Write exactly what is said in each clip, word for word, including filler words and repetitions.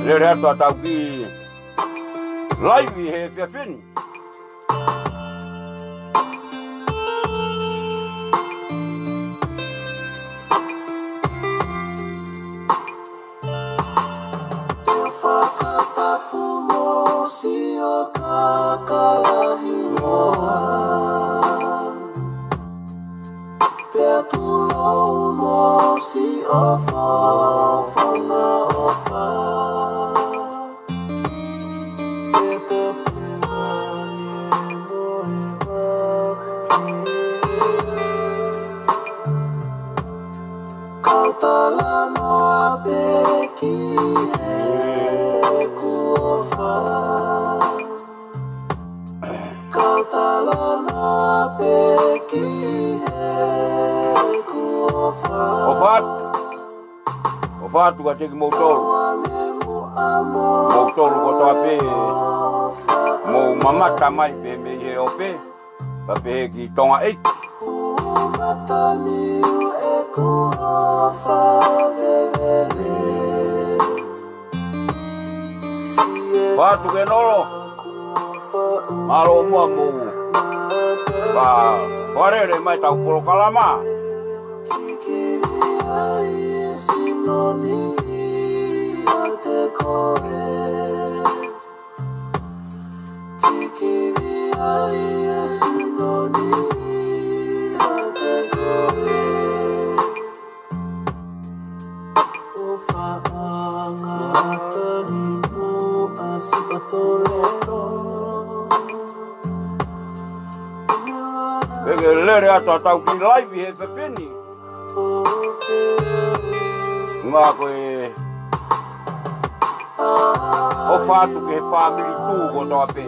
Lele atu ʻetau kiʻi laivi he efiafi ni. Fakatapu mo siʻo kakalahi moa. Pea tulou mo siʻo fofonga ʻofa. Pea tapu ange mo e vā. Kau talanoa pē ki heʻeku ʻofa. Kau talanoa pē ki heʻeku ʻofa. ʻOfa atu. ʻOfa atu kiate kimoutolu. Moutolu kotoa pē. Mou mamata mai pē mei he ope. Pea pehē ki Tonga ʻEiki. ʻOfa atu ke nolo. Mālō muʻa mou. Pea fakalele mai ʻetau polokalama. Pea ke lele atu ʻetau kiʻi laivi he efiafi ni. Ngā ko e ʻofa atu ki he fāmili Tū kotoa pē.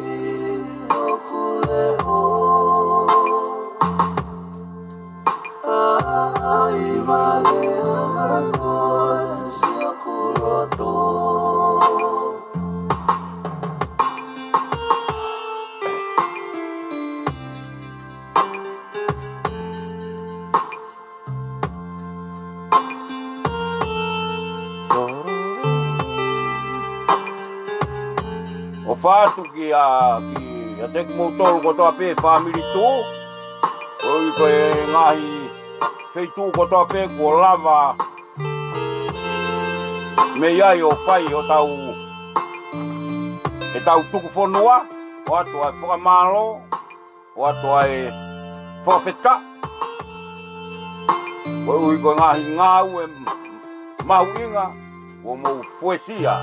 ʻOfa atu kiate kimoutolu kotoa pē fāmili Tū. Koeʻuhi ko e ngaahi feituʻu kotoa pē kuo lava mei ai ʻo fai hotau, ʻetau tukufonua, ʻoatu ʻa e fakamālō, ʻoatu ʻa e fakafetaʻi. Koeʻuhi ko e ngaahi ngāue mahuʻinga kuo mou fuesia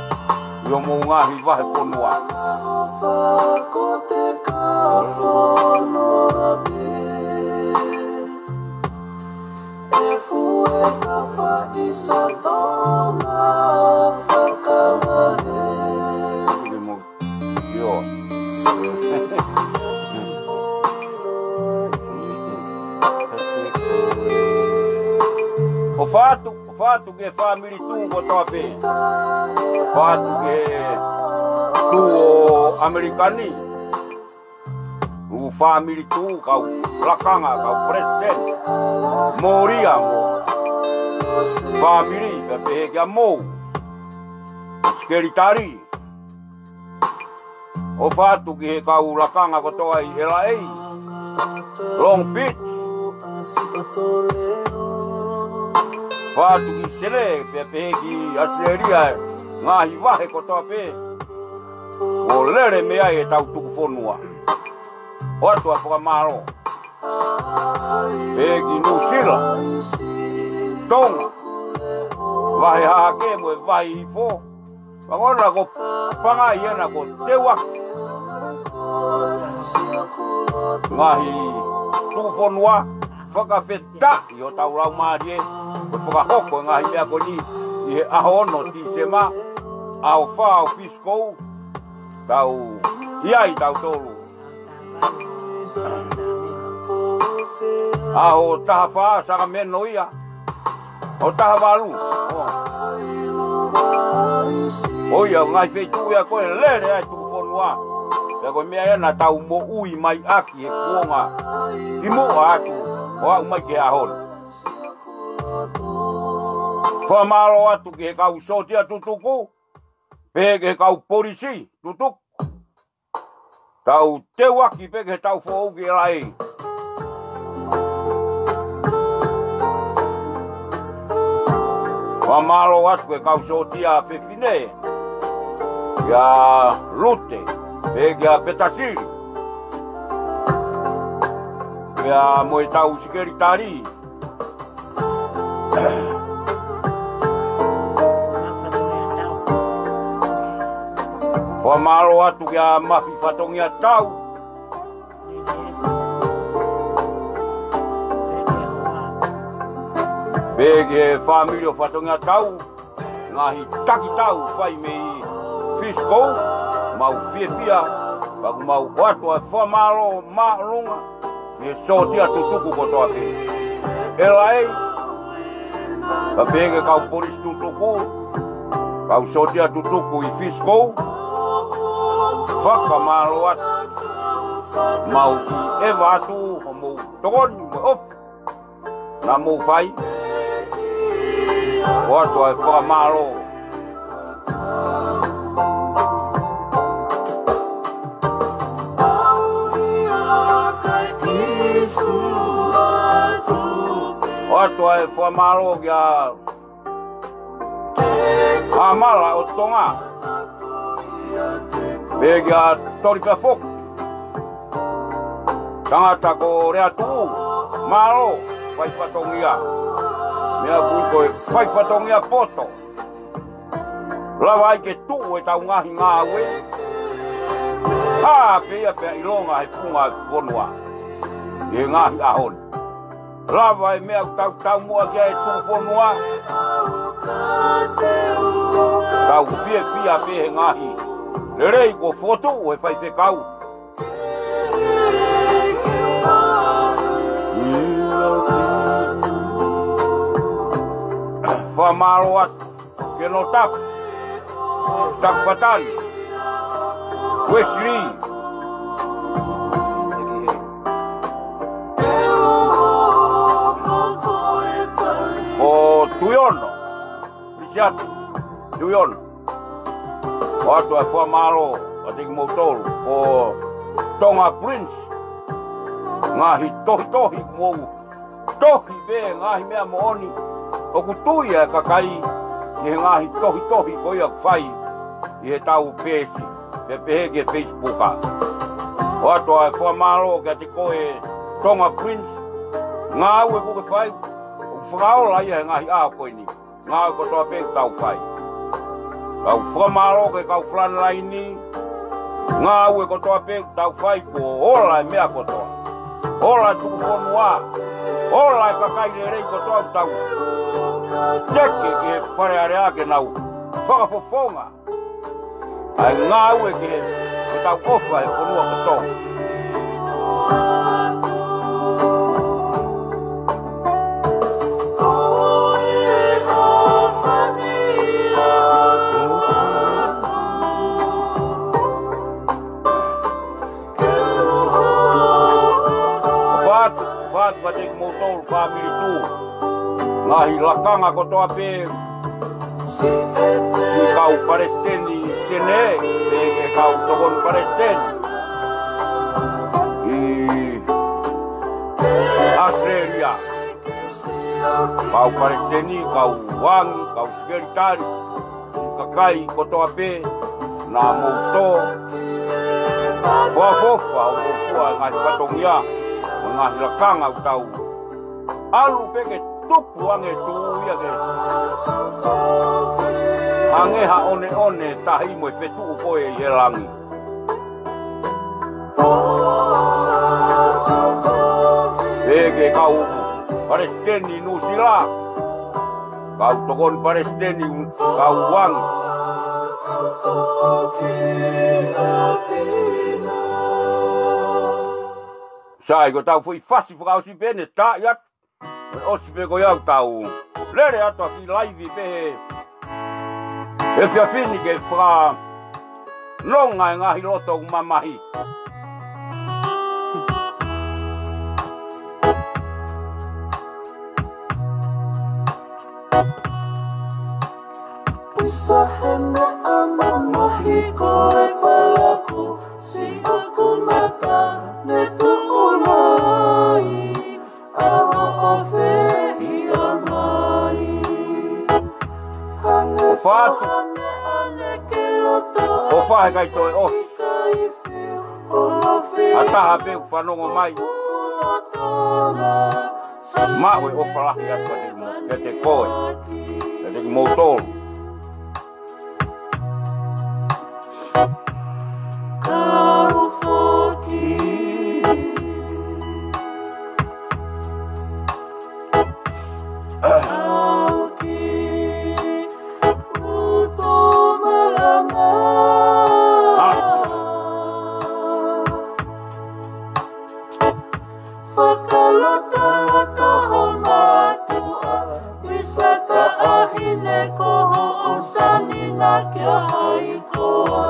ʻi homou ngaahi vahefonua. Sio. ʻOfa atu, ʻofa atu ki he fāmili Tū kotoa pē. ʻOfa atu ki he Tū ʻo ʻAmelika ni. ʻUluaki fāmili Tū, kau lakanga, kau palesiteni. Mōlia mo e fāmili, pea pehē kia Mou. Sekelitali. ʻOfa atu ki he kau lakanga kotoa ʻi L A, Long Beach. ʻOfa atu ki Sele, pea pehē ki ʻAositelēlia, ngaahi vahe kotoa pē kuo lele mei ai ʻetau tukufonua. ʻOatu ʻa e fakamālō. Pehē ki Nuʻusila, Tonga, vahe hahake mo e vahe hihifo. Fanga ʻona ko Pangai ʻena ko Teuaki. Ngaahi tukufonua, fakafetaʻi hotau laumālie, ko e fakahoko e ngaahi meʻa ko eni ʻi he ʻaho ono Tīsema, ʻaho fā ʻo Fisikou, tau ʻi ai tautolu. ʻAho taha fā Sakameno ia. ʻAho taha valu. ʻO ia, ngaahi feituʻu ia ko e lele ai tukufonua. Ko e meʻa ia naʻa tau moʻui mai ʻaki he kuonga kimuʻa atu ʻo aʻu mai ki he ʻaho ni. Fakamālō atu ki he kau sōtia tutuku, pehē ki he kau polisi tutuku. Tau teuaki pē ki he taʻu foʻou ki L A. Fakamālō atu ki he kau sōtia fefine, kia Lute, pehē kia Petasili, pea mo e tau sikelitali. Fakamālō atu kia Mafi Fatongia Tau, pehē ki he fāmili ʻo Fatongia Tau, ngaahi taki tau fai mei Fisikou, mau fiefia, pea ʻoku mau ʻoatu ʻa e fakamālō māʻolunga ki he sōtia tutuku kotoa pē. L A, pea pehē ki he kau polisi tutuku, kau sōtia tutuku ʻi Fisikou, fakamālō atu. Mau ʻi he ʻeva atu hoʻomou tokoni mo e ʻofa naʻa mou fai. ʻOatu ʻa e fakamālō. ʻOatu ʻa e fakamālō kia ʻAmala ʻo Tonga, pehē kia Toli Kafoki, tangata ko Leatuʻu, mālō fai fatongia. Meʻa kui ko e fai fatongia poto, lava ai ke tuʻu ʻetau ngaahi ngāue, ʻa pē ia pea ʻilonga he funga fonua ʻi he ngaahi ʻaho ni. Lava e meʻa ʻoku tau taumuʻa ki ai e tuʻu fonua, tau fiefia pē he ngaahi lelei kuo fokotuʻu he faifekau. Fakamālō atu ki he Nōtapu, Takufatani, Uesili, ʻo Tuiono, Lisiate Tuiono. ʻOatu ʻa e fakamālō kiate kimoutolu ko Tonga Prince, ngaahi tohitohi mou tohi pē ngaahi meʻa moʻoni, ʻoku tui ʻa e kakai ki he ngaahi tohitohi ko ia ʻoku fai ʻi he tau peesi, pea pehē ki he Facebook. ʻOatu ʻa e fakamālō kiate koe Tonga Prince, ngāue ʻoku ke fai, ʻoku fakaola ia he ngaahi ʻaho ko eni. Ngāue kotoa pē ʻoku tau fai. Kau fakamālō ki he kau frontline, ngāue kotoa pē ʻoku tau fai kuo ola e meʻa kotoa. Ola e tuʻu fonua, ola e kakai lelei kotoa ʻoku tau teke ki he Fale Alea ke nau fakafofonga ʻa e ngāue ki he, ke tau ʻofa he fonua kotoa. ʻOfa atu, ʻofa atu kiate kimoutolu fāmili Tuʻu, ngaahi lakanga kotoa pē, siʻi kau palesiteni Senē, pehē ki he kau tokoni palesiteni ʻi ʻAositelēlia, kau palesiteni, kau angi, kau sikelitali, kakai kotoa pē naʻa mou tō fakaʻofoʻofa ʻo mou fua e ngaahi fatongia mo e ngaahi lakanga ʻoku tau ʻalu pē ke tuku ange, tuʻu ia ke hangē ha ʻoneʻone tahi mo e fetuʻu ko ē ʻi he langi. Pehē ki he kau palesiteni Nuʻusila, kau tokoni palesiteni, kau angi. Sai, ko ʻetau foʻi fasi fakaʻosi pē eni, tā ia. ʻOsi pē ko ia ʻetau lele atu ʻaki e laivi pē he efiafi ni ke faka nonga e ngaahi loto ʻoku mamahi. Pisa he meʻa mamahi ko e palaku, siʻoku mata ne tuʻu nai, ʻa hoʻo fehiʻa mai. ʻOfa atu. ʻOfa he ʻikai toe ʻosi. ʻA taha pē ʻoku fanongo mai. Maʻu e ʻofa lahi atu kiate mo-, kiate koe. Kiate kimoutolu. Kau foki. Kau ki uto malanga. Fakalotoloto ho mātuʻa, ʻisa taʻahine ko hoʻo sanina kia hai koā.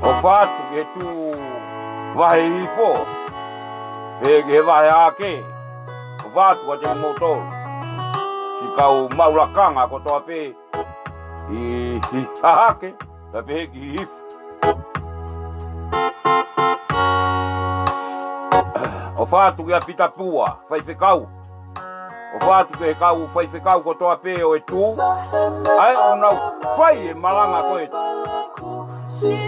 ʻOfa atu ki he tuʻu vahe hifo, pehē ki he vahe hahake. ʻOfa atu kiate kimoutolu. Siʻi kau maʻu lakanga kotoa pē ʻi, ʻi hahake, pea pehē ki hifo. ʻOfa atu kia Pita Pua, faifekau. ʻOfa atu ki he kau faifekau kotoa pē ʻo e tuʻu. ʻA ē ʻoku nau fai e malanga ko ē.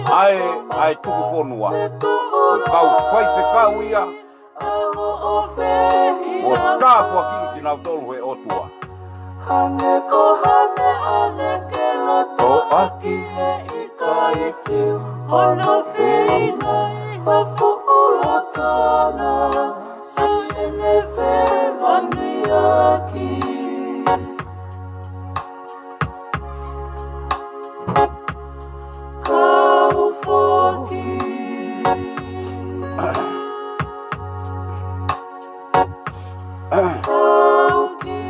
ʻA ē, ʻa e tuku fonua. Ko e kau faifekau ia. ʻO tāpuakiʻi kinautolu he ʻOtua. Hangē ko ha meʻa ne ke loto ʻaki he ʻikai fiu hono feinga, ka fuʻu lotona, siʻene fevangiaki. Kau foki. Kau ki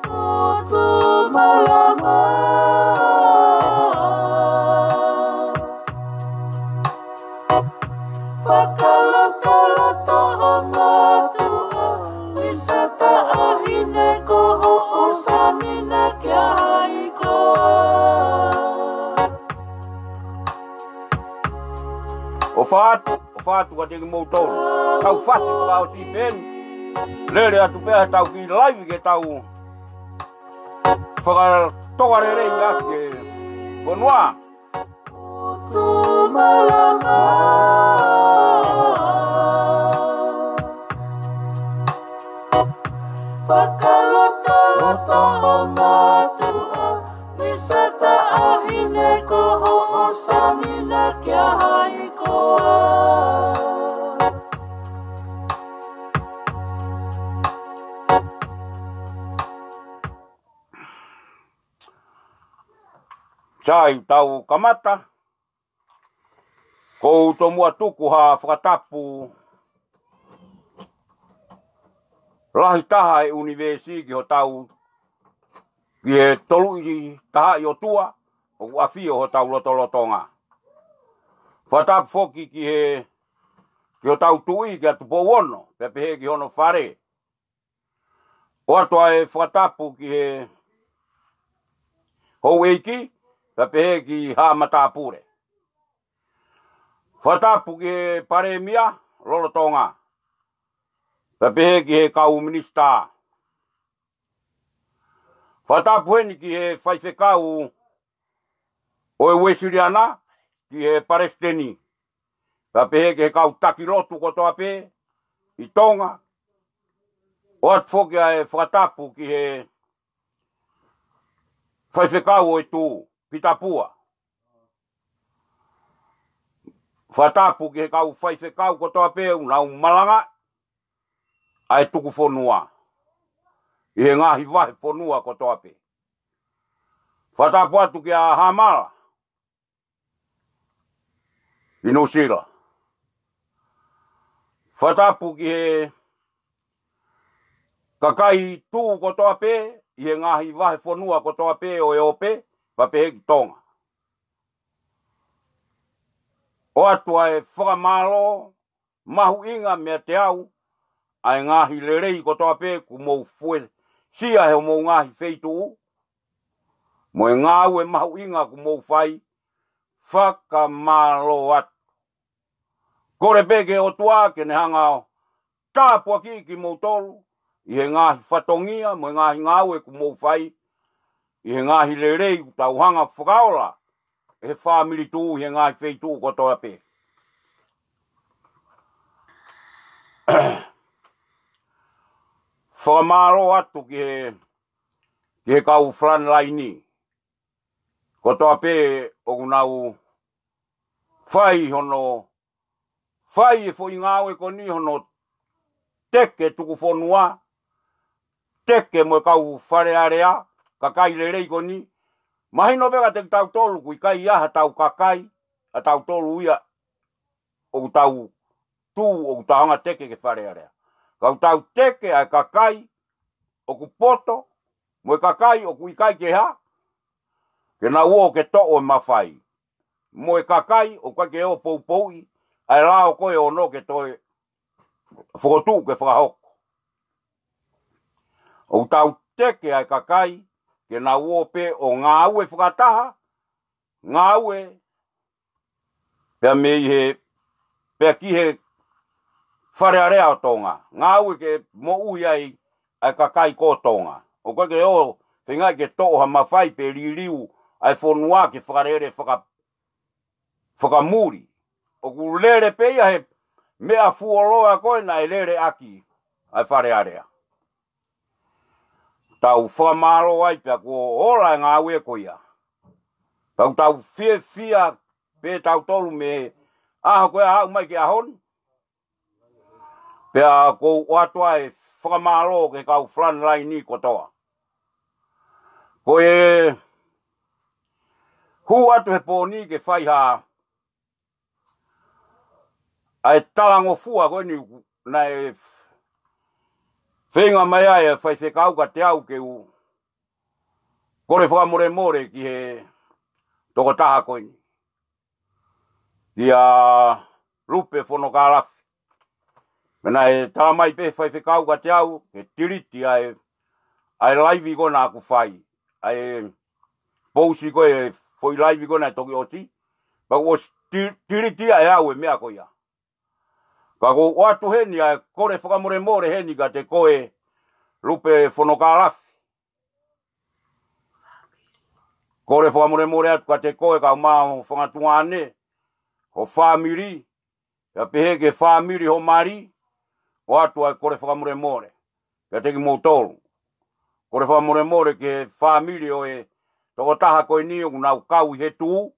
uto malanga. Fakalotoloto ho mātuʻa, ʻisa taʻahine ko hoʻo sanina kia hai koā. ʻOfa atu, ʻofa atu kiate kimoutolu. Tau fasi fakaʻosi pē eni. Lele atu pē ʻetau kiʻi laivi ke tau fakatokalelei ʻaki e fonua. Fakalotoloto ho mātuʻa, ʻisa taʻahine ko hoʻo sanina kia hai koā. Sai, tau kamata. ʻOku ou tomuʻa tuku ha fakatapu lahi taha ʻe ʻunivēsi ki hotau, ki he Toluʻi Tahaʻi ʻOtua ʻoku ʻafio hotau lotolotonga. Fakatapu foki ki he, ki hotau tuʻi kia Tupou Ono, pea pehē ki hono fale. ʻOatu ʻa e fakatapu ki he houʻeiki, pea pehē ki Haʻa Matāpule. Fakatapu ki he Palēmia lolotonga, pea pehē ki he kau minisitā. Fakatapu heni ki he faifekau ʻo e Uēsiliana, ki he Palesiteni. Pea pehē ki he kau taki lotu kotoa pē ʻi Tonga. ʻOatu foki ʻa e fakatapu ki he faifekau ʻo e tuʻi, Pita Pua. Fakatapu ki he kau faifekau kotoa pē ʻoku nau malangaʻi ʻa e tuku fonua ʻi he ngaahi vahefonua kotoa pē. Fakatapu atu kia Hamala ʻi Nuʻusila. Fakatapu ki he kakai Tonga kotoa pē, ʻi he ngaahi vahefonua kotoa pē ʻo e ope, pea pehē ki Tonga. ʻOatu ʻa e fakamālō mahuʻinga meiate au, ʻa e ngaahi lelei kotoa pē kuo mou fuesia he homou ngaahi feituʻu, mo e ngāue mahuʻinga kuo mou fai, fakamālō atu. Kole pē ki he ʻOtua ke ne hanga ʻo tāpuakiʻi kimoutolu, ʻi he ngaahi fatongia, mo e ngaahi ngāue kuo mou fai, ʻi he ngaahi lelei kuo tau hanga fakaola, ʻe he fāmili Tonga ʻi he ngaahi feituʻu kotoa pē. Fakamālō atu ki he, ki he kau frontline kotoa pē ʻoku nau fai hono, fai e foʻi ngāue ko eni hono teke tuku fonua, teke mo e kau Fale Alea, kakai lelei ko eni. Mahino pē kiate kitautolu, ʻoku ʻikai ʻi ai ha tau kakai, ʻa tautolu ia ʻoku tau tū ʻoku tau hanga teke ki he Fale Alea. Ka ʻoku tau teke ʻa e kakai ʻoku poto, mo e kakai ʻoku ʻikai ke hā, ke nau ō ke toʻo e mafai. Mo e kakai ʻoku ʻikai ke ō poupouʻi ʻa e lao ko ē ʻo nau ke toe fokotuʻu ke fakahoko. ʻOku tau teke ʻa e kakai ke nau ō pē ʻo ngāue fakataha, ngāue pea mei he, pea ki he Fale Alea ʻo Tonga. Ngāue ke moʻui ai ʻa e kakai ko Tonga. ʻOku ʻikai ke ō feingaʻi ke toʻo ha mafai pe liliu ʻa e fonua ke fakalele faka-, fakamuli. ʻOku lele pē ia he meʻa fuoloa ko ē naʻe lele ʻaki ʻa e Fale Alea. Tau fakamālō ai pea kuo ola e ngāue ko ia. Tau, tau fiefia pē tautolu mei he ʻaho ko ē ʻo aʻu mai ki he ʻaho ni. Pea ʻoku ou ʻoatu ʻa e fakamālō ki he kau frontline kotoa. Ko e hū atu he pō ni ke fai ha ʻa e talangofua ko eni naʻe feinga mai ai ʻa e faifekau kiate au ke u kole fakamolemole ki he tokotaha ko eni. Kia Lupe Fonokalafi. Pea naʻe tala mai pē faifekau kiate au, ke tiliti ʻa e, ʻa e laivi ko ē naʻa ku fai. ʻA e pousi ko ē foʻi laivi ko ē naʻe toki ʻosi. Pea kuo ʻosi ti-, tiliti ʻe au e meʻa ko ia. Ka ʻoku ou ʻoatu heni ʻa e kole fakamolemole heni kiate koe Lupe Fonokalafi. Kole fakamolemole atu kiate koe kae ʻumaʻā ho fanga tuongaʻane, ho fāmili, pea pehē ki he fāmili ho mali, ʻoatu ʻa e kole fakamolemole kiate kimoutolu. Kole fakamolemole ki he fāmili ʻo e tokotaha ko eni ʻoku nau kau ʻi he tuʻu,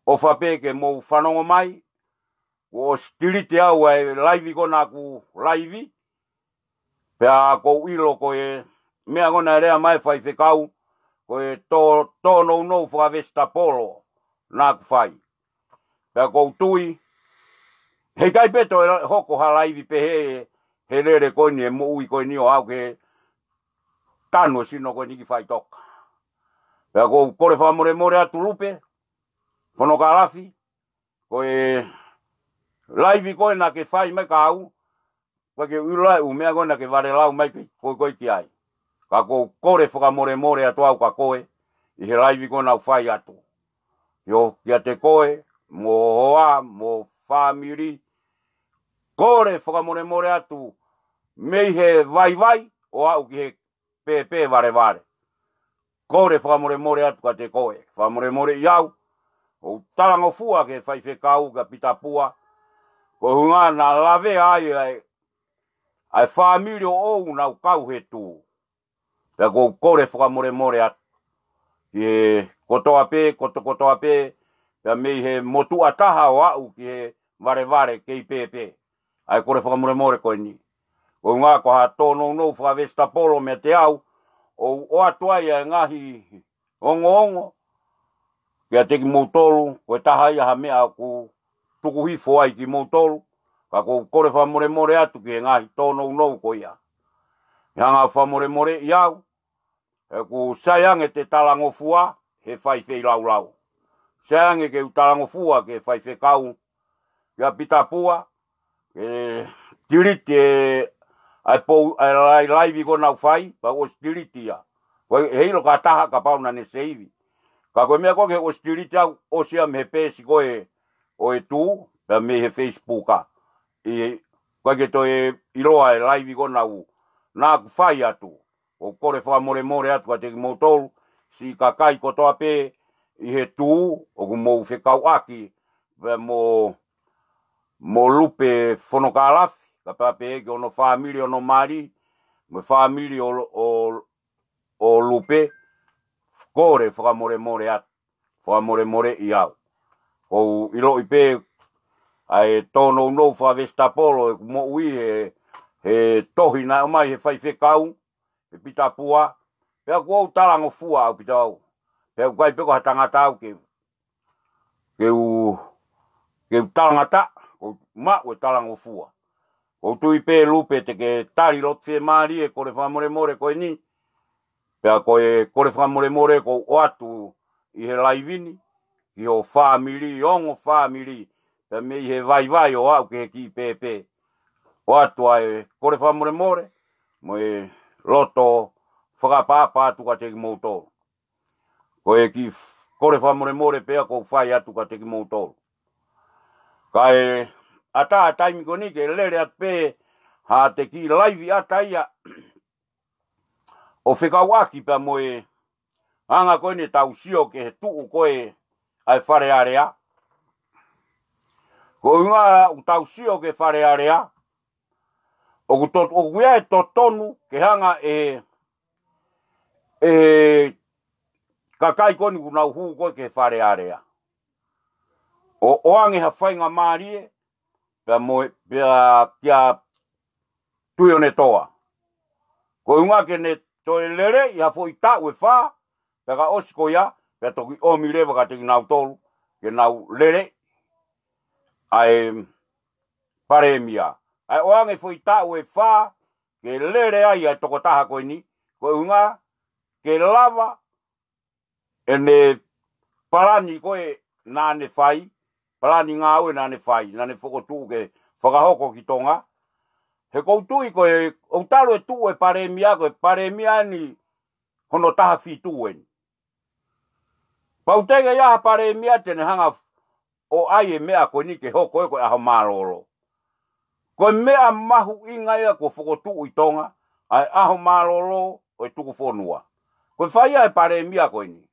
ʻofa pē ke mou fanongo mai, kuo ʻosi tiliti ʻe au ʻa e laivi ko ē naʻa ku laivi, pea ʻoku ou ʻilo ko e meʻa ko ē naʻe lea mai faifekau, ko e tō, tōnounou fakavesitapolo naʻa ku fai. Pea ʻoku ou tui, heʻikai pē toe hoko ha laivi pehē he lele ko eni e moʻui ko eni ʻo aʻu ki he tanu e sino ko eni ki faʻitoka. Pea ʻoku ou kole fakamolemole atu Lupe Fonokalafi, ko e laivi ko ē naʻa ke fai mai kia au, ʻoku ʻikai ke u ʻilo ʻa e ʻū meʻa ko ē naʻa ke valelau mai ki, ko, ko ē ki ai. Ka ʻoku ou kole fakamolemole atu au kia koe, ʻi he laivi ko ē naʻa ku fai atu. Ki ho, kiate koe, mo ho hoa, mo ho fāmili, kole fakamolemole atu, mei he vaivai, ʻo aʻu ki he pēpē valevale. Kole fakamolemole atu kiate koe, fakamolemoleʻi au, ʻoku ou talangofua ki he faifekau kia Pita Pua, ko e ʻuhinga naʻa lavea ai ʻa e, ʻa e fāmili ʻoʻou naʻa ku kau he tuʻu. Pea ʻoku ou kole fakamolemole atu ki he kotoa pē, koto-, kotoa pē, pea mei he motuʻa taha ʻo aʻu ki he valevale kei pēpē. ʻA e kole fakamolemole ko eni. Ko e ʻuhinga ko ha tōnounou fakavesitapolo meiate au, ʻoku ou ʻoatu ai ʻa e ngaahi ongoongo kiate kimoutolu, ko e taha ia ha meʻa ʻoku tuku hifo ai kimoutolu, Ka ʻoku ou kole fakamolemole atu ki he ngaahi tōnounou ko ia. He hanga ʻo fakamolemoleʻi au, he ʻoku sai ange ʻete talangofua he fai feilaulau. Sai ange ke u talangofua ki he faifekau, kia Pita Pua, ke tiliti e, ʻa e pou, ʻa e lai, laivi ko ē naʻa ku fai, pea ʻosi tiliti ia. Ko e, heʻikai ʻilo ʻe ha taha kapau naʻa ne seivi. Ka ko e meʻa ko ē ke ʻosi tiliti ʻaʻaku, ʻosi ia mei he peesi ko ē ʻo e Tuʻu, pea mei he Facebook ā. ʻIkai ke toe ʻiloa e laivi ko ē naʻa ku, naʻa ku fai atu. ʻOku ou kole fakamolemole atu kiate kimoutolu, siʻi kakai kotoa pē ʻi he Tuʻu, ʻoku mou fekauʻaki, pea mo, mo Lupe Fonokalafi, kae pehē pē ki hono fāmili ʻo hono mali, mo e fāmili ʻo, ʻo, ʻo Lupe, kole fakamolemole atu, fakamolemoleʻi au. ʻOku ou ʻiloʻi pē ʻa e tōnounou fakavesitapolo ʻeku moʻui he, he tohi naʻe ʻomai he faifekau, he Pita Pua, pea ʻoku ou talangofua ʻaupito au. Pea ʻoku ʻikai pē ko ha tangata au ke, ke u, ke u talangataʻa, ʻoku ou maʻu e talangofua. ʻOku ou tui pē Lupe te ke tali loto fiemālie e kole fakamolemole ko eni, pea ko e kole fakamolemole ʻoku ou ʻoatu ʻi he laivi ni, ki ho fāmili, ongo fāmili, pea mei he vaivai ʻo aʻu ki he kiʻi pēpē. ʻOatu ʻa e kole fakamolemole, mo e loto fakaʻapaʻapa atu kiate kimoutolu. Ko e kiʻi f-, kole fakamolemole pē ʻoku ou fai atu kiate kimoutolu. Kae ʻatā e taimi ko eni ke lele atu pē haʻate kiʻi laivi ʻata ia ʻo fekauʻaki pea mo e anga ko eni ʻetau sio ki he tuʻu ko ē ʻa e Fale Alea. Ko e ʻuhinga ʻoku tau sio ki he Fale Alea, ʻoku to-, ʻoku ʻi ai e totonu ke hanga ʻe, ʻe he kakai ko eni ʻoku nau hū ko ē ki he Fale Alea ʻo ʻoange ha faingamālie, pea mo, pea kia Tuʻiʻonetoa. Ko e ʻuhinga ke ne toe lele ʻi ha foʻi taʻu ʻe fā, pea ka ʻosi ko ia, pea toki ʻomi leva kiate kinautolu, ke nau lele ʻa e Palēmia. ʻA e ʻoange foʻi taʻu ʻe fā, ke lele ai ʻa e tokotaha ko eni, ko e ʻuhinga ke lava ʻene palani ko ē naʻa ne fai, palani ngāue naʻa ne fai, naʻa ne fokotuʻu ke fakahoko ki Tonga. He ʻoku ou tui ko e, ʻoku talu e tuʻu e Palēmia, ko e Palēmia eni hono taha fitu eni. Pau teʻeki ai ha Palēmia te ne hanga ʻo ʻai e meʻa ko eni ke hoko ē ko e ʻaho mālōlō. Ko e meʻa mahuʻinga ia kuo fokotuʻu ʻi Tonga, ʻa e ʻaho mālōlō ʻo e tuku fonua. Ko e fai ʻa e Palēmia ko eni.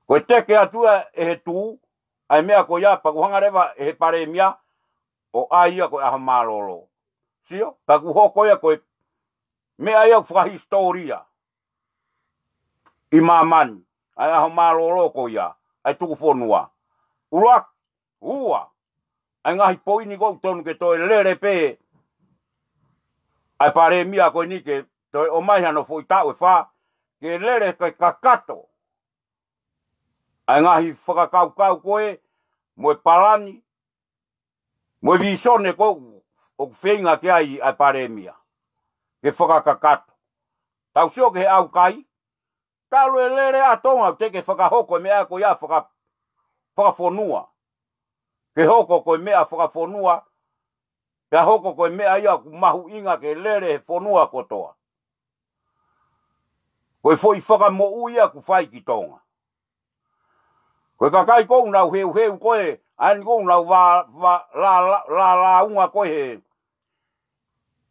Ko e teke atu ia ʻe he tuʻu, ʻa e meʻa ko ia pea ʻoku hanga leva ʻe he Palēmia ʻo ʻai ia ko e ʻaho mālōlō. Sio, pea ʻoku hoko ia ko e meʻa ia ʻoku fakahisitōlia ʻi māmani, ʻa e ʻaho mālōlō ko ia, ʻa e tuku fonua. ʻUluaki, ua, ʻa e ngaahi poini ʻoku totonu ke toe lele pē ʻa e Palēmia ko eni ke toe ʻomai hano foʻi taʻu ʻe fā, ke lele ke kakato ʻa e ngaahi fakakaukau ko ē, mo e palani, mo e vīsone ko ē ʻoku feinga ki ai ʻa e Palēmia ke fakakakato. Tau sio ki he ʻaukai, talu e lele ʻa Tonga ʻoku teʻeki ke fakahoko e meʻa ko ia faka-, fakafonua. Ke hoko ko e meʻa fakafonua, pea hoko ko e meʻa ia ʻoku mahuʻinga ke lele he fonua kotoa. Ko e foʻi fakamoʻui ia ʻoku fai ki Tonga. Ko e kakai ʻoku nau heuheu ko ē, ʻa eni ʻoku nau vā, vā, lā, lā, lā, lāunga ko ē he,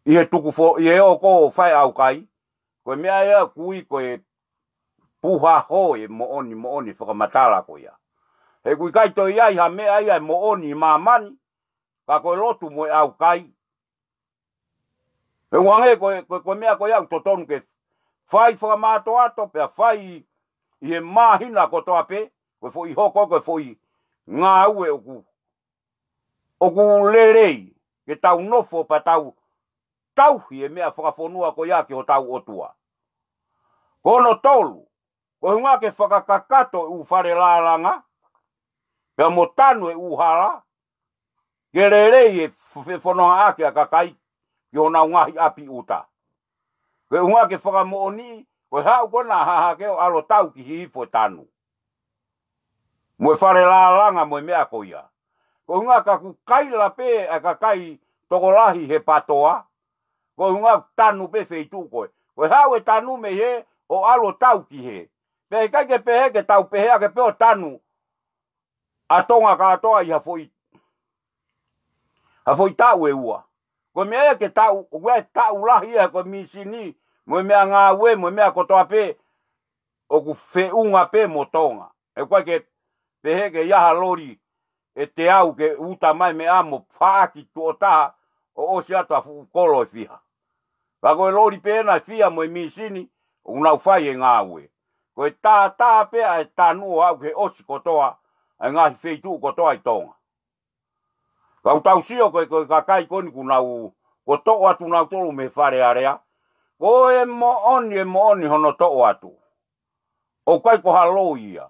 ʻi he tuku fo-, ʻi he ō ko ē ʻo fai ʻaukai, ko e meʻa ia ʻoku ui ko e puha hoe moʻoni, moʻoni fakamatala ko ia. He ʻoku ʻikai toe ʻi ai ha meʻa ia ʻe moʻoni ʻi māmani, ka ko e lotu mo e ʻaukai. He ʻoku hangē ko e, ko e, ko e meʻa ko ia ʻoku totonu ke fai fakamātoato, pea fai ʻi he māhina kotoa pē, ko e foʻi hoko, ko e foʻi ngāue ʻoku, ʻoku lelei, ke tau nofo pea tau tauhi e meʻa fakafonua ko ia ki hotau ʻOtua. Ko hono tolu, ko e ʻuhinga ke fakakakato e ʻū fale lālanga, pea mo tanu e ʻū hala, ke lelei e f-, fe-, fononga ʻaki ʻa e kakai ki honau ngaahi ʻapi ʻuta. Ko e ʻuhinga ke fakamoʻoni, ko e haʻu ko ena ʻa Hahake ʻo ʻalu ʻo tau ki Hihifo e tanu. Mo e fale lālanga mo e meʻa ko ia. Ko e ʻuhinga ka kuo kaila pē ʻa e kakai tokolahi he PATOA, ko e ʻuhinga tanu pē feituʻu ko ē. Ko e haʻu e tanu mei hē ʻo ʻalu ʻo tau ki hē. Pea ʻikai ke pehē ke tau pehē ake pē ʻo tanu ʻa Tonga kātoa ʻi ha foʻi, ha foʻi taʻu ʻe ua. Ko e meʻa ia ke taʻu, ʻoku ʻi ai e taʻu lahi ia ko e mīsini, mo e meʻangāue, mo e meʻa kotoa pē, ʻoku feʻunga pē mo Tonga. ʻOku ʻikai ke pehē ke ʻi ai ha loli ʻe teau ke uta mai meʻa mo faʻaki tuʻo taha ʻo ʻosi atu ʻa fuʻu kolo ʻe fiha. Ka ko e loli pē ena ʻe fiha mo e mīsini, ʻoku nau fai e ngāue. Ko e tātā pē ʻa e tanu ʻo aʻu ke ʻosi kotoa ʻa e ngaahi feituʻu kotoa ʻi Tonga. Ka ʻoku tau sio ko e, ko e kakai ko eni kuo nau, kuo toʻo atu nautolu mei Fale Alea. Ko e moʻoni, e moʻoni hono toʻo atu. ʻOku ʻikai ko ha loi ia.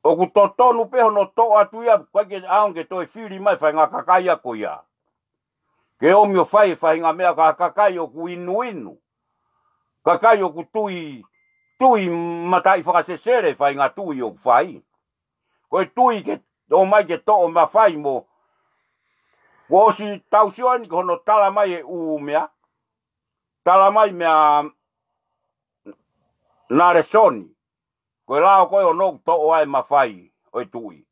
ʻOku totonu pē hono toʻo atu ia, ʻikai ke ʻaonga ke toe fili mai faʻahinga kakai ia ko ia. Ke ʻomi ʻo fai e faʻahinga meʻa ka kakai ʻoku inuinu. Kakai ʻoku tui, tui mataʻi fakasesele faʻahinga tui ʻoku fai. Ko e tui ke ō mai ke toʻo mafai mo. Kuo ʻosi tau sio eni ko hono tala mai e ʻū meʻa. Tala mai meʻa Nalesoni. Ko e lao ko ē ʻo nau toʻo ai e mafai ʻo e tuʻi.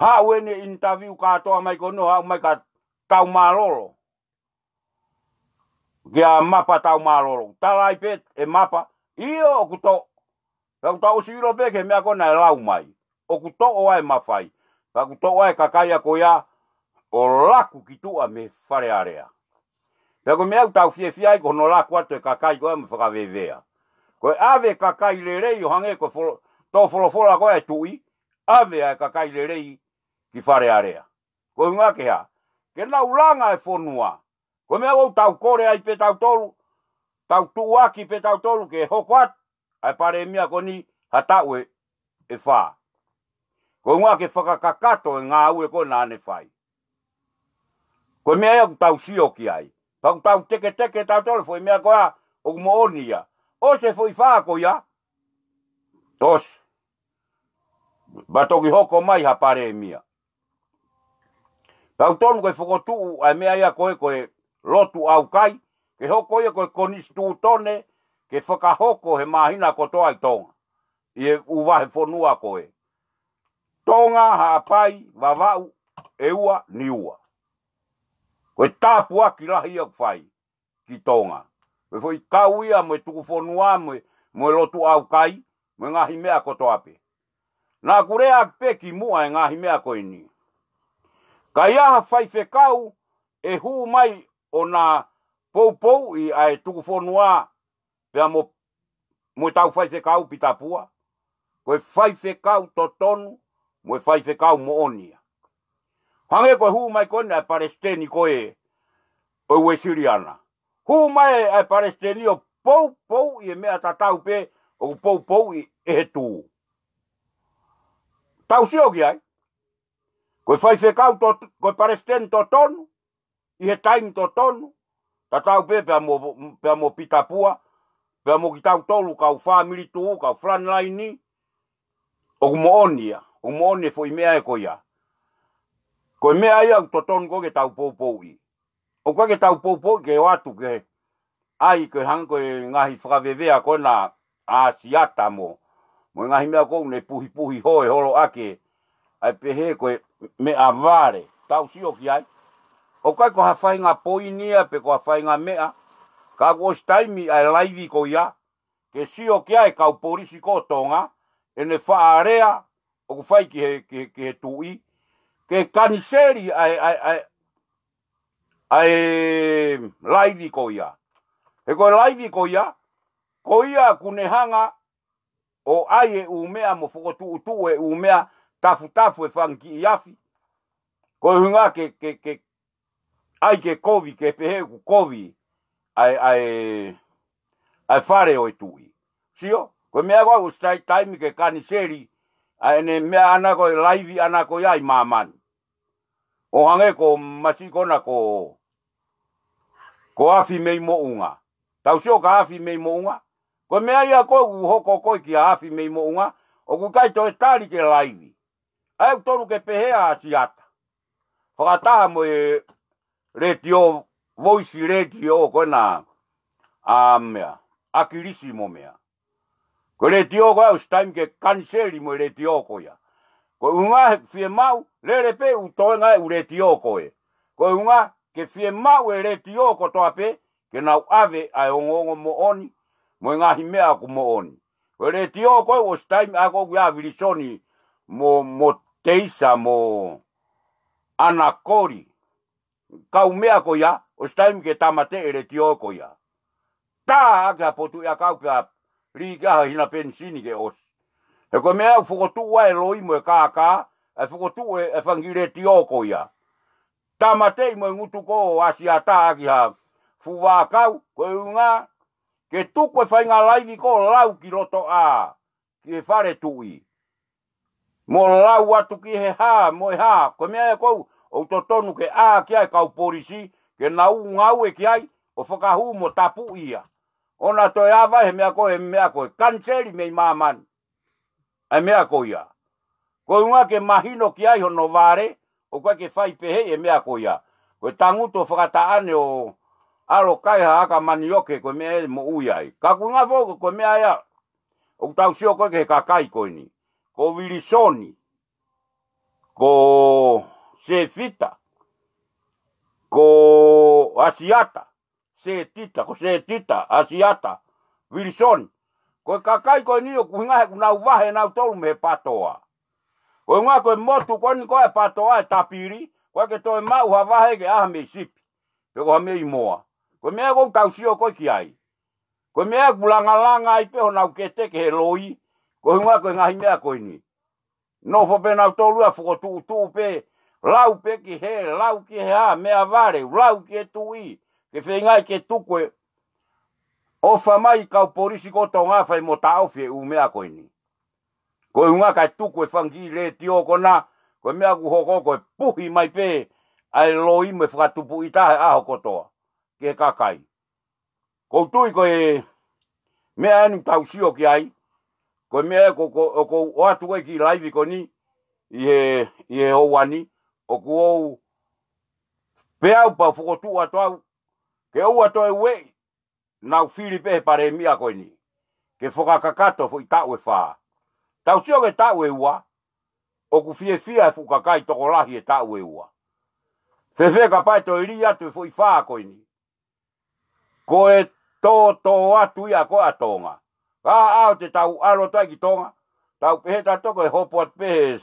Haʻu eni e interview kātoa mai ko eni ʻo haʻu mai ka tau mālolo. Kia Mapa tau mālolo. Tala ai pē e Mapa, ʻio ʻoku toʻo. Ka ʻoku tau ʻosi ʻilo pē ke meʻa ko ē naʻe lau mai. ʻOku toʻo ai e mafai. Ka ʻoku toʻo ai e kakai ia ko ia ʻo laku ki tuʻa mei Fale Alea. Pea ko e meʻa ʻoku tau fiefia ai ko hono laku atu e kakai ko ia mo fakavevea. Ko e ʻave kakai lelei ʻo hangē ko e folo-, tō folofola ko ia e tuʻi, ʻave ʻa e kakai lelei ki Fale Alea. Ko e ʻuhinga ke hā? Ke nau langa e fonua. Ko e meʻa ʻoku tau kole ai pē tautolu, tau tuʻuaki pē tautolu ke hoko atu ʻa e palēmia ko eni ha taʻu ʻe, ʻe fā. Ko e ʻuhinga ke fakakakato e ngāue ko ē naʻa ne fai. Ko e meʻa ia ʻoku tau sio ki ai. Pea ʻoku tau teketeke tautolu foʻi meʻa ko ia ʻoku moʻoni ia. ʻOsi e foʻi fā ko ia. ʻOsi. Pea toki hoko mai ha palēmia. Pea ʻoku tonu ke fokotuʻu ʻa e meʻa ia ko ē ko e lotu ʻaukai, ke hoko ia ko e konisitūtone, ke fakahoko he māhina kotoa ʻi Tonga. ʻI he ʻū vahefonua ko ē. Tonga, Haʻapai, Vavaʻu, ʻEua, Niua. Ko e tāpuaki lahi ia ʻoku fai ki Tonga. Ko e foʻi kau ia mo e tukufonua mo e, mo e lotu ʻaukai, mo e ngaahi meʻa kotoa pē. Naʻa ku lea ʻaki pē ki muʻa e ngaahi meʻa ko eni. Ka ʻi ai ha faifekau ʻe hū mai ʻo na poupouʻi ʻa e tukufonua pea mo, mo e tau faifekau Pitapua. Ko e faifekau totonu, mo e faifekau moʻoni ia. Hangē ko e hū mai ko eni ʻa e palesiteni ko ē ʻo e Uēsiliana. Hū mai ʻa e palesiteni ʻo poupouʻi e meʻa tatau pē ʻoku poupouʻi ʻe he tū. Tau sio ki ai. Ko e faifekau tot-, ko e palesiteni totonu, ʻi he taimi totonu, tatau pē pea mo, pea mo Pitapua, pea mo kitautolu kau fāmili tuʻu, kau frontline, ʻoku moʻoni ia, ʻoku moʻoni e foʻi meʻa ē ko ia. Ko e meʻa ia ʻoku totonu ko ē ke tau poupouʻi. ʻOku ʻikai ke tau poupouʻi ke ō atu ke ʻai ke hangē ko e ngaahi fakavevea ko ena ʻa ʻAsiata mo, mo e ngaahi meʻa ko ē ʻoku ne puhipuhi hoe holo ake, ʻai pehē ko e meʻa vale, tau sio ki ai. ʻOku ʻikai ko ha faʻahinga poini ia pe ko ha faʻahinga meʻa, ka kuo ʻosi taimi ʻa e laivi ko ia, ke sio ki ai e kau polisi ko Tonga, ʻene faʻa lea ʻoku fai ki he, ki he, ki he tuʻi, ke kaniseli ʻa e, ʻa e, ʻa e, ʻa e laivi ko ia. He ko e laivi ko ia, ko ia ʻoku ne hanga ʻo ʻai e ʻū meʻa mo fokotuʻutuʻu e ʻū meʻa tafutafu e fanga kiʻi afi. Ko e ʻuhinga ke, ke, ke ʻai ke kovi, ke pehē ʻoku kovi ʻa e, ʻa e, ʻa e fale ʻo e tuʻi. Sio, ko e meʻa ko ē ʻoku ʻosi taimi ke kaniseli ʻa ʻene meʻa ʻana ko e laivi ʻana ko ia ʻi māmani. ʻO hangē ko Masikona ko, ko Afi mei Moʻunga. Tau sio ka Afi mei Moʻunga. Ko e meʻa ia ko ē ʻoku hoko ko ē kia Afi mei Moʻunga. ʻOku ʻikai toe tali ke laivi. ʻA ia ʻoku tonu ke pehē ʻa Siata. Fakataha mo e letiō, voisi letiō ko ena ʻa meʻa, ʻa Kilisi mo meʻa. Ko e letiō ko ia ʻosi taimi ke kaniseli mo e letiō ko ia. Ko e ʻuhinga he fiemaʻu, lele pē ʻū toenga ʻū letiō ko ē. Ko e ʻuhinga ke fiemaʻu e letiō kotoa pē, ke nau ʻave ʻa e ongoongo moʻoni, mo e ngaahi meʻa ʻoku moʻoni. Ko e letiō ko ē ʻosi taimi ʻa ko ʻoku ʻi ai ʻa Vilisoni, mo, mo Teisa, mo ʻAnakoli. Kau meʻa ko ia, ʻosi taimi ke tāmateʻi e letiō ko ia. Tā ʻaki ha potu ʻi ʻakau pea lī ki ha hina penisini ke ʻosi. He ko e meʻa ʻoku fokotuʻu ai e loi mo e kākā, ʻe fokotuʻu e, e fanga kiʻi letiō ko ia. Tāmateʻi mo e ngutu ko ʻo ʻAsiata ʻaki ha fuʻu vaʻakau, ko e ʻuhinga, ke tuku e faʻahinga laivi ko ē lau ki loto ʻā, ki he fale tuʻi. Mo lau atu ki he hā, mo e hā, ko e meʻa ē ko ē, ʻoku totonu ke ʻā ki ai e kau polisi, ke nau ngāue ki ai, ʻo fakahū mo tapuʻi ia. ʻOua toe ʻave he meʻa ko ē, meʻa ko ē, kaniseli mei māmani. ʻA e meʻa ko ia. Ko e ʻuhinga ke mahino ki ai hono vale, ʻoku ʻikai ke fai pehē e meʻa ko ia. Ko e tangutu fakataʻane ʻo ʻalu ʻo kai ha aka manioke ko e meʻa ē moʻui ai. Ka ko e ʻuhinga foki ko e meʻa ia. ʻOku tau sio ko ē ki he kakai ko eni. Ko Vilisoni. Ko Sefita. Ko ʻAsiata. Setita, ko Setita, ʻAsiata, Vilisoni. Ko e kakai ko eni ʻoku ʻuhinga he ʻoku nau vahe nautolu mei he patoa. Ko e ʻuhinga ko e motu ko eni ko e patoa e tapili, ko e ke toe maʻu ha vahe ke ʻaha mei sipi. Pe ko ha mei moa. Ko e meʻa ʻoku tau sio ko ē ki ai. Ko e meʻa ʻoku langalanga ai pē honau kete ki he loi, ko e ʻuhinga ko e ngaahi meʻa ko eni. Nofo pē nautolu ia fokotuʻutuʻu pē, lau pē ki hē, lau ki he hā, meʻavale, lau ki he tuʻi, ke feinga ke tuku e ʻofa mai kau polisi ko Tonga fai mo taʻofi e ʻū meʻa ko eni. Ko e ʻuhinga kae tuku e fanga kiʻi letiō ko ena, ko e meʻa ʻoku hoko ko e puhi mai pē, ʻa e loi mo e fakatupu ʻi tahi ʻaho kotoa, ki he kakai. Ko u tui ko e meʻa eni ʻoku tau sio ki ai, ko e meʻa ko, ko, ʻoku ou ʻoatu ko ē ki laivi ko eni, ʻi he, ʻi he houa ni, ʻoku ou pehē au pea u fokotuʻu atu au, ke ʻoua toe ueʻi, nau fili pē he palēmia ko eni, ke fakakakato foʻi taʻu ʻe fā. Tau sio ki he taʻu ʻe ua, ʻoku fiefia e fuʻu kakai tokolahi he taʻu ʻe ua. Fēfē kapau ʻe toe lī atu e foʻi fā ko eni. Ko e tōtō atu ia ko ē ʻa Tonga. Ka ʻaho te tau ʻalu atu ai ki Tonga, tau pehē tautolu ko e hopo atu pē he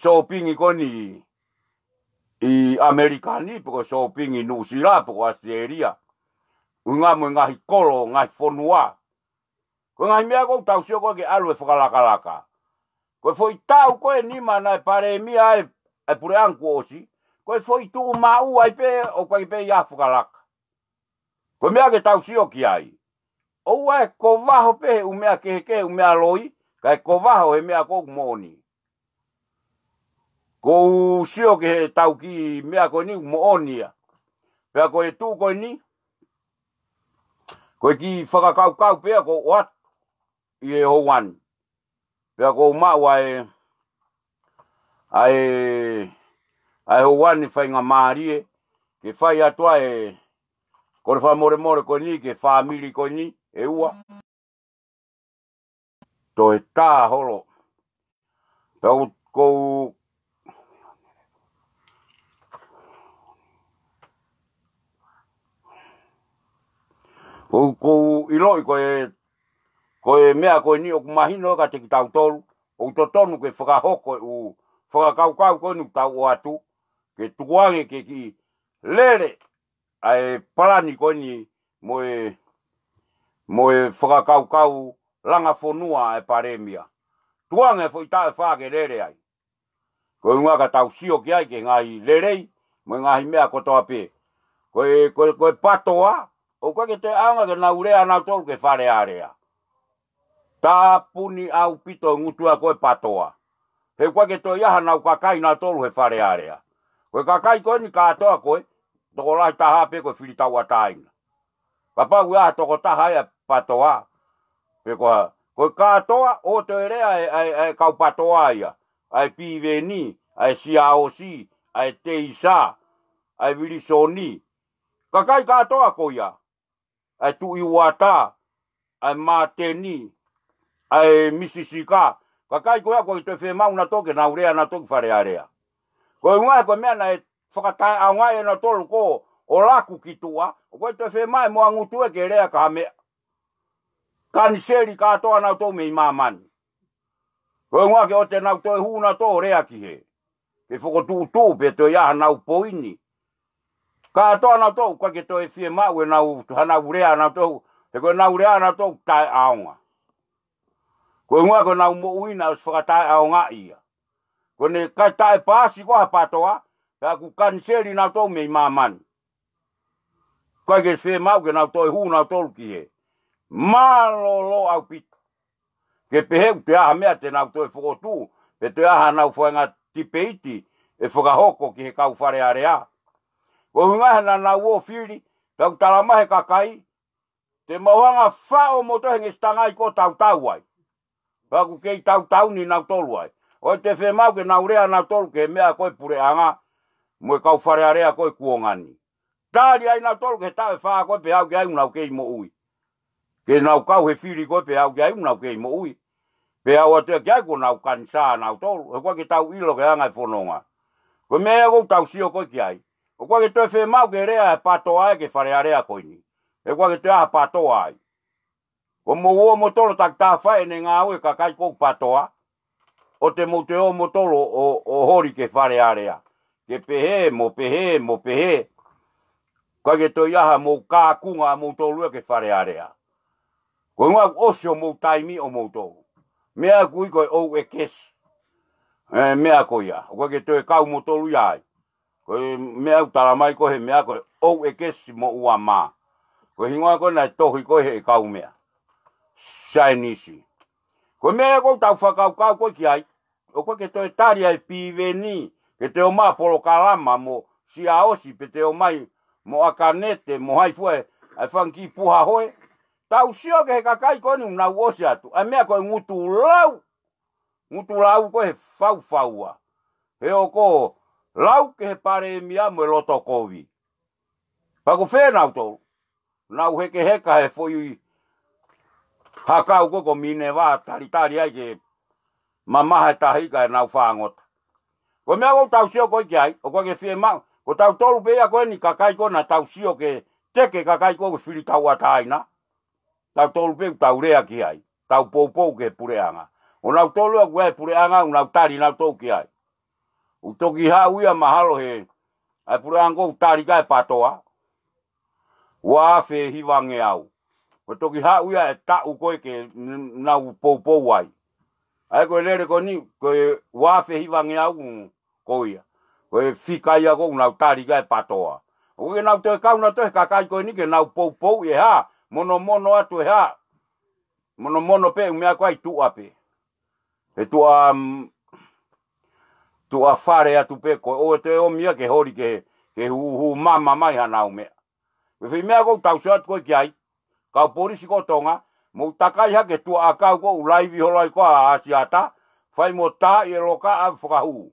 sōpingi ko eni ʻi ʻAmelika ni, pe ko e sōpingi Nuʻusila, pe ko ʻAositelēlia. ʻUhinga mo e ngaahi kolo, ngaahi fonua. Ko e ngaahi meʻa ʻoku tau sio ko ē ke ʻalu e fakalakalaka. Ko e foʻi taʻu ko ē nima naʻe palēmia ai e puleʻanga kuo ʻosi, ko e foʻi tuʻu maʻu ai pē ʻoku ʻikai pē ʻi ai ha fakalaka. Ko e meʻa ke tau sio ki ai. ʻOua ʻe kovaho pē he ʻū meʻa kehekehe, ʻū meʻa loi, kae kovaho he meʻa ʻoku moʻoni. Ko u sio ki he tau kiʻi meʻa ko eni moʻoni ia. Pea ko e tuʻu ko eni, ko e kiʻi fakakaukau pē ia ʻoku ou ʻoatu ʻi he houa ni. Pea ʻoku ou maʻu ʻa e, ʻa e, ʻa e houa ni faingamālie, ke fai atu ʻa e, ko e fakamolemole ko eni, ki he fāmili ko eni, ʻe ua. Toe tā holo. Pea ʻoku ou, ʻoku ou ʻiloʻi ko e, ko e meʻa ko eni ʻoku mahino kiate kitautolu, ʻoku totonu ke fakahoko e ʻū fakakaukau ko eni ʻoku tau ʻoatu, ke tukuange ke kiʻi lele ʻa e palani ko eni mo e, mo e fakakaukau langa fonua ʻa e palēmia. Tukuange foʻi taʻu ʻe fā ke lele ai. Ko e ʻuhinga ka tau sio ki ai ki he ngaahi lelei, mo e ngaahi meʻa kotoa pē. Ko e, ko e, ko e patoa, ʻoku ʻikai ke toe ʻaonga ke nau lea nautolu ki he Fale Alea. Tāpuni ʻaupito e ngutu ia ko e patoa. He ʻoku ʻikai ke toe ʻi ai hanau kakai nautolu he Fale Alea. Ko e kakai ko eni kātoa ko ē, tokolahi taha pē ko e fili tauʻatāina. Kapau ʻoku ʻi ai ha tokotaha ia ʻa e PATOA, pe ko ha, ko e kātoa ʻoku toe lea ʻa e, ʻa e, ʻa e kau PATOA ia, ʻa e Piveni, ʻa e Siaosi, ʻa e Teisa, ʻa e Vilisoni. Kakai kātoa ko ia, ʻa e Tuʻi Uata, ʻa e Māteni, ʻa e Misisika. Kakai ko ia ʻoku ʻikai toe fiemaʻu nautolu ke nau lea nautolu ki Fale Alea. Ko e ʻuhinga he ko e meʻa naʻe fakataʻeʻaongaʻi ʻe nautolu ko ʻo laku ki tuʻa, ʻoku ʻikai toe fiemaʻu mo ha ngutu ia ke lea ki ha meʻa. Kaniseli kātoa nautolu mei māmani. Ko e ʻuhinga ke ʻoua te nau toe hū nautolu ʻo lea ki hē. Ke fokotuʻutuʻu pe toe ʻi ai hanau poini. Kātoa nautolu, ʻoku ʻikai ke toe fiemaʻu ʻenau, hanau lea nautolu, he ko ʻenau lea nautolu taʻeʻaonga. Ko e ʻuhinga ko ʻenau moʻui naʻe ʻosi fakataʻeʻaongaʻi ia. Ko ʻene ʻikai taʻepaasi ko ha PATOA, pea ʻoku kaniseli nautolu mei māmani. ʻIkai ke fiemaʻu ke nau toe hū nautolu ki hē. Mālōlō ʻaupito. Ke pehē ʻoku toe ʻi ai ha meʻa te nau toe fokotuʻu, pe toe ʻi ai hanau faʻahinga tipeiti ʻe fakahoko ki he kau Fale Alea. Ko e ʻuhinga he naʻa nau ō fili, pea ʻoku talamai he kakai, te mau hanga ʻo faʻo moutolu he ngaahi sitangai ko ē ʻoku tau tau ai. Pea ʻoku kei tautau ni nautolu ai. ʻOua te fiemaʻu ke nau lea nautolu ki he meʻa ko e puleʻanga mo e kau Fale Alea ko ē kuonga ni. Tali ai nautolu ki he taʻu ʻe fā ko ē pea aʻu ki ai ʻoku nau kei moʻui. Ke nau kau he fili ko ē pea aʻu ki ai ʻoku nau kei moʻui. Pea ʻoatu ia ki ai kuo nau kanisā nautolu. He ʻoku ʻikai ke tau ʻilo ki he anga e fononga. Ko e meʻa ia ʻoku tau sio ko ē ki ai. ʻOku ʻikai ke toe fiemaʻu ke lea ʻa e PATOA ia ki Fale Alea ko eni. He ʻoku ʻikai ke toe ʻi ai ha PATOA ai. Ko mou ō moutolu ʻo takitaha fai ʻene ngāue kakai ko ē ʻoku PATOA. ʻOua te mou toe ō moutolu ʻo, ʻo holi ki Fale Alea. Ke pehē, mo pehē, mo pehē. ʻIkai ke toe ʻi ai hamou kākunga ʻamoutolu ia ki Fale Alea. Ko e ʻuhinga ʻoku ʻosi homou taimi ʻomoutolu. Meʻa ʻoku ui ko e ʻou ʻekesi. ʻE, meʻa ko ia. ʻOku ʻikai ke toe kau moutolu ia ai. Ko e meʻa ʻoku talamai ko e he meʻa ko e ʻou ʻekesi mo ua mā. Ko e hingoa ko ē naʻe tohi ko ē he kau meʻa. Saienisi. Ko e meʻa ia ʻoku tau fakakaukau ko ē ki ai. ʻOku ʻikai ke toe tali ʻa e Piveni, ke toe ō mai ha polokalama mo Siaosi, pe toe ō mai mo ʻAkanete, mo hai fua ʻa e fanga kiʻi puha hoe. Tau sio ki he kakai ko eni ʻoku nau ʻosi atu. ʻA e meʻa ko e ngutu lau. Ngutu lau ko ē he faufaua. He ʻoku lau ki he palēmia mo e loto kovi. Pea ko fē nautolu. Nau hekeheka he foʻi hakau ko ē ko Mineva talitali ai ke mamaha e tahi kae nau fāngota. Ko e meʻa ʻoku tau sio ko ē ki ai, ʻoku ʻikai ke fiemaʻu, ko tautolu pē ia ko eni kakai ko ē naʻa tau sio ke teke kakai ko ē fili tauʻatāina. Tautolu pē ʻoku tau lea ki ai, tau poupou ki he puleʻanga. ʻO nautolu ia ʻoku ʻi he puleʻanga, ʻoku nau tali nautolu ki ai. ʻOku toki haʻu ia mahalo he, ʻa e puleʻanga ʻoku tali ki ai ʻa e PATOA. Ua afe hivangeau. Ko e toki haʻu ia e taʻu ko ē ke n-, nau poupou ai. ʻA ia ko e lele ko eni, ko e ua afe hivangeau ko ia. Ko e fika ia ʻoku nau tali ki ai ʻa e PATOA. ʻOku ʻikai ke nau toe kau nautolu he kakai ko eni ke nau poupou ʻi he hā, monomono atu he hā. Monomono pē ʻū meʻa ko ē ʻi tuʻa pē. He tuʻa, mm, tuʻa fale atu pē ko ē ʻoua te ʻomi ia ke holi ke, ke hū, hū mama mai hanau meʻa. Ko e foʻi meʻa ʻoku tau sio atu ko ē ki ai. Kau polisi ko Tonga, mou takai hake tuʻa ʻakau ko ē ʻoku laivi holo ai ko ē ʻa ʻAsiata, fai mo tā ʻi e loka ʻave fakahū.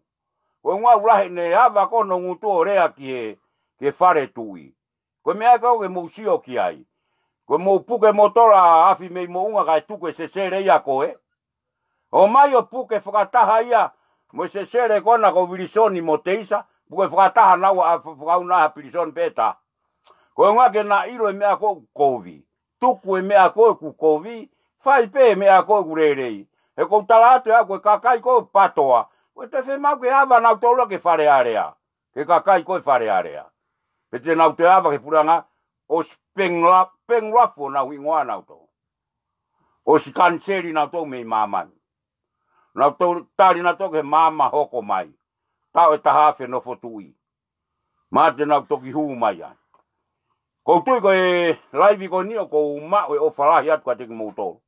Ko e ʻuhinga ʻoku lahi ʻene ava ko ē hono ngutu ʻo lea ki he, ki he fale tuʻi. Ko e meʻa ʻoku ke mou sio ki ai. Ko e mou puke motola afi mei moʻunga kae tuku e sesele ia ko ē. ʻOmai ʻo puke fakataha ia mo e sesele ko ena ko Vilisoni mo Teisa, puke fakataha naua ʻa fa-, fakauna ha pilisoni pē taha. Ko e ʻuhinga ke na ʻilo e meʻa ko ē ʻoku kovi. Tuku e meʻa ko ē ʻoku kovi, fai pē e meʻa ko ē ʻoku lelei. He ʻoku ou tala atu ʻe au ko e kakai ko ē ʻo PATOA, ʻoua te fiemaʻu ke ava nautolu ia ki Fale Alea. Ki he kakai ko ē Fale Alea. Pe te nau toe ava ki he puleʻanga, ʻosi pengla-, penglafu honau hingoa nautolu. ʻOsi kaniseli nautolu mei māmani. Nautolu tali nautolu ki he maama hoko mai. Taʻu ʻe taha afe nofo tuʻi. Mahalo te nau toki hū mai ai. ʻOku ou tui ko e laivi ko eni ʻoku ou maʻu e ʻofa lahi atu kiate kimoutolu.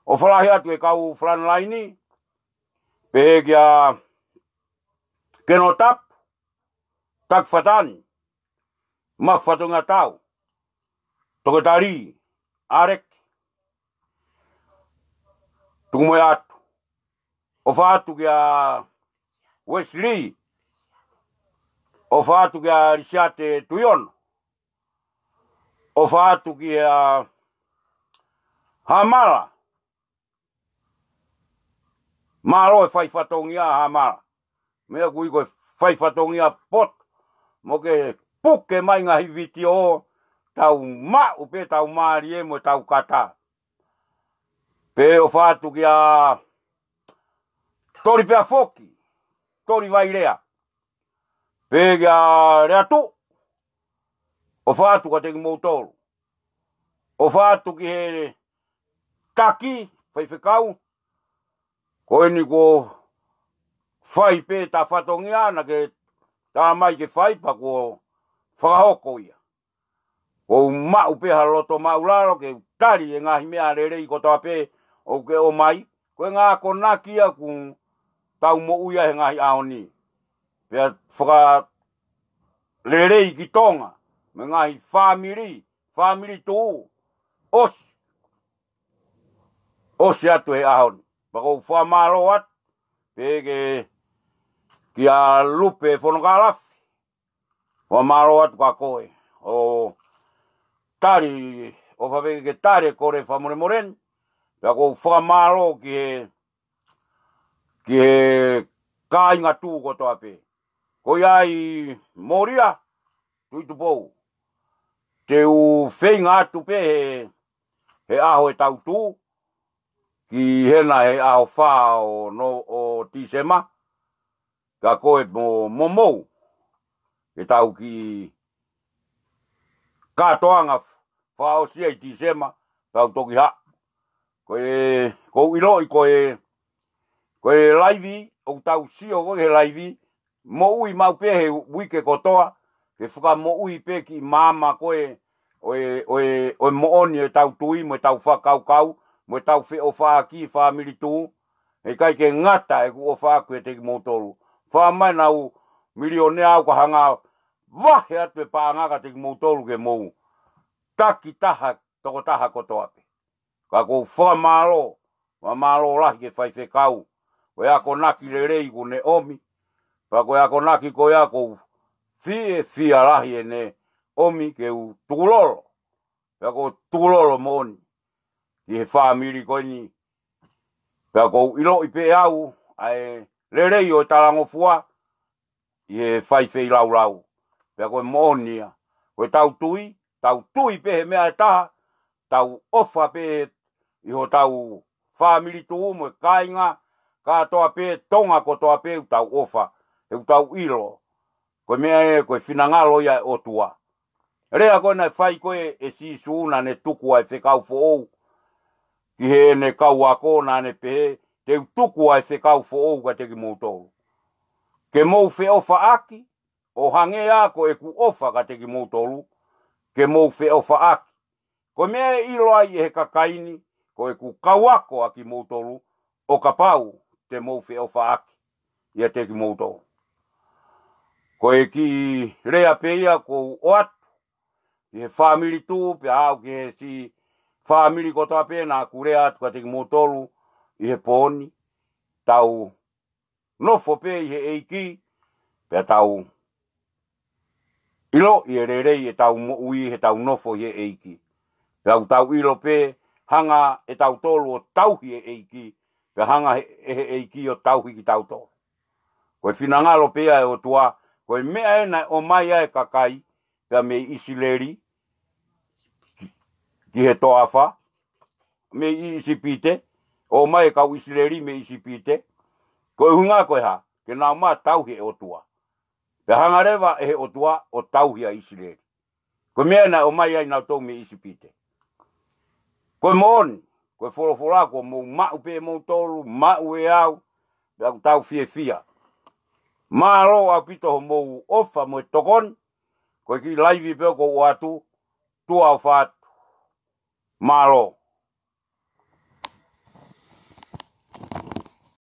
ʻOfa lahi atu ki he kau frontline, pehē kia Kenotapu, Taki Fatani, Mafatonga Tau, Toketā Lī, ʻAleki, Tukumoeʻatu. ʻOfa atu kia Wesley. ʻOfa atu kia Lisiate Tuiono. ʻOfa atu kia Hamala. Mālō e fai fatongia Hamala. Meʻa kui ko e fai fatongia poto. Mo ke puke mai ngaahi vitiō tau maʻu pē tau mālie mo tau kata. Pea ʻofa atu kia Toli pea foki, Toli Vailea. Pea kia Leatu, ʻofa atu kiate kimoutolu. ʻOfa atu ki he taki, faifekau, ko eni kuo fai pē ta fatongia naʻa ke tā mai ke fai pea kuo fakahoko ia. Kuo u maʻu pē ha loto māʻulalo ke u tali e ngaahi meʻa lelei kotoa pē ʻoku ke ʻomai. Ko e ngaahi akonaki ia ʻoku tau moʻui ai he ngaahi ʻaho ni. Pea fakalelei ki Tonga, mo e ngaahi fāmili, fāmili tuʻu, ʻosi, ʻosi atu he ʻaho ni. Pea ʻoku ou fakamālō atu, pea ke, kia Lupe Fonokalafi, fakamālō atu kia koe. ʻO tali, ʻofa pē ke tali e kole fakamolemole ni. Pea ʻoku ou fakamālō ki he, ki he kāinga tuʻu kotoa pē. Ko ia ʻi Molia, Tuʻitupou. Te u feinga atu pē he, he ʻaho ʻetau tuʻu, ki hena he ʻaho fā ʻo no, ʻo Tīsema, kia koe mo, mo mou. Ke tau kiʻi kātoanga fakaʻosi ia ʻi Tīsema, tau toki haʻu. Ko e, ʻoku ou ʻiloʻi ko e, ko e laivi, ʻoku tau sio ko e he laivi, moʻui maʻu pē he uike kotoa, ke fakamoʻui pē kiʻi maama ko e, ʻo e, ʻo e, ʻo e moʻoni ʻetau tui, mo ʻetau fakakaukau, mo ʻetau feʻofaʻaki fāmili tuʻu, heʻikai ke ngata ʻeku ʻofa ʻaʻaku kiate kimoutolu. Fā mai nau milionea au ka hanga vahe atu e paʻanga kiate kimoutolu ke mou taki taha, tokotaha kotoa pē. Ka ʻoku ou fakamālō, fakamālō lahi ki he faifekau, ko e akonaki lelei kuo ne ʻomi, pea ko e akonaki ko ia ʻoku ou fiefia lahi ʻene ʻomi ke u tukulolo, pea ʻoku ou tukulolo moʻoni ki he fāmili ko eni, pea ʻoku ou ʻiloʻi pē au ʻa e lelei ʻo e talangofua, ʻi he fai feilaulau. Pea ko e moʻoni ia. Ko e tau tui, tau tui pē he meʻa ʻe taha, tau ʻofa pē ʻi hotau fāmili tuʻu mo e kāinga, kātoa pē, Tonga kotoa pē, ʻoku tau ʻofa, he ʻoku tau ʻilo. Ko e meʻa ē, ko e finangalo ia ʻo e ʻOtua. Lea ko ē naʻe fai ko ē ʻe Sīsū naʻa ne tuku ʻa e fekau foʻou ki heʻene kau ako, naʻa ne pehē, te u tuku ʻa e fekau foʻou kiate kimoutolu. Ke mou feʻofaʻaki, ʻo hangē ā ko ʻeku ʻofa kiate kimoutolu, ke mou feʻofaʻaki. Ko e meʻa ʻe ʻilo ai ʻe he kakai ni, ko ʻeku kau ako ʻa kimoutolu, ʻo kapau te mou feʻofaʻaki ʻiate kimoutolu. Ko e kiʻi lea pē ia ʻoku ou ʻoatu ki he fāmili tuʻu, pea aʻu ki he siʻi fāmili kotoa pē naʻa ku lea atu kiate kimoutolu ʻi he pō ni, tau nofo pē ʻi he ʻEiki, pea tau ʻiloʻi e lelei ʻetau moʻui he tau nofo ʻi he ʻEiki. Pea ʻoku tau ʻilo pē hanga ʻe tautolu ʻo tauhi e ʻEiki, pea hanga he, ʻe he ʻEiki ʻo tauhi kitautolu. Ko e finangalo pē ia ʻo e ʻOtua, ko e meʻa ē naʻe ʻomai ai e kakai, pea mei ʻIsileli, ki, ki he toafa, mei ʻIsipite, ʻomai e kau ʻIsileli mei ʻIsipite, ko e ʻuhinga ko e hā, ke nau mā tauhi e ʻOtua. Pea hanga leva ʻe he ʻOtua ʻo tauhi ʻa ʻIsileli. Ko e meʻa naʻe ʻomai ai nautolu mei ʻIsipite. Ko e moʻoni, ko e folofola kuo mou maʻu pē moutolu, maʻu ʻe au, pea ʻoku tau fiefia. Mālō ʻaupito hoʻomou ʻofa mo e tokoni, ko e kiʻi laivi pē ʻoku ou ʻoatu, tuʻa ʻofa atu. Mālō.